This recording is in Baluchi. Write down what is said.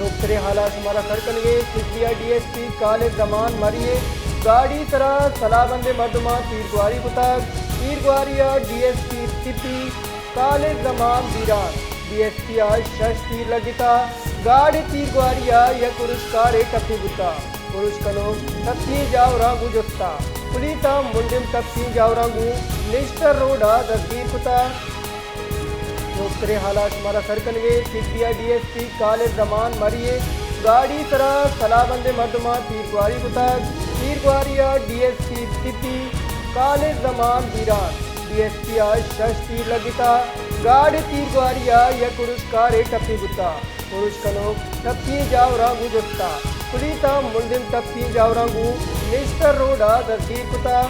نوکتریں حالا شمارا سر کنگے، سبی ء ڈی ایس پی کالد زمان مری ء گاڑی سرا سلاہ بندیں مردماں تیرگواری کتگ۔ تیرگواری ء ڈی ایس پی سبی کالد زمان بیران، ڈی ایس پی ء شش تیر لگتا۔ گاڑی تیرگواری ء یک ارشکارے ٹپی بوتا۔ ارش کنوک ٹپی جاوراں گوں جستا۔ پولیس ء ملزم ٹپی جاوراں گوں نشتر روڈ ء دزگیر کتا۔ نوکتریں حالا شمارا سر کنگے، سبی ء ڈی ایس پی کالد زمان مری ء گاڑی سرا سلاہ بندیں مردماں تیرگواری کتگ۔ تیرگواری ء ڈی ایس پی سبی کالد زمان بیران، ڈی ایس پی ء شش تیر لگتا۔ گاڑی تیرگواری ء یک ارشکارے ٹپی بوتا۔ ارش کنوک ٹپی جاوراں گوں جستا۔ پولیس ء ملزم ٹپی جاوراں گوں نشتر روڈ ء دزگیر کتا۔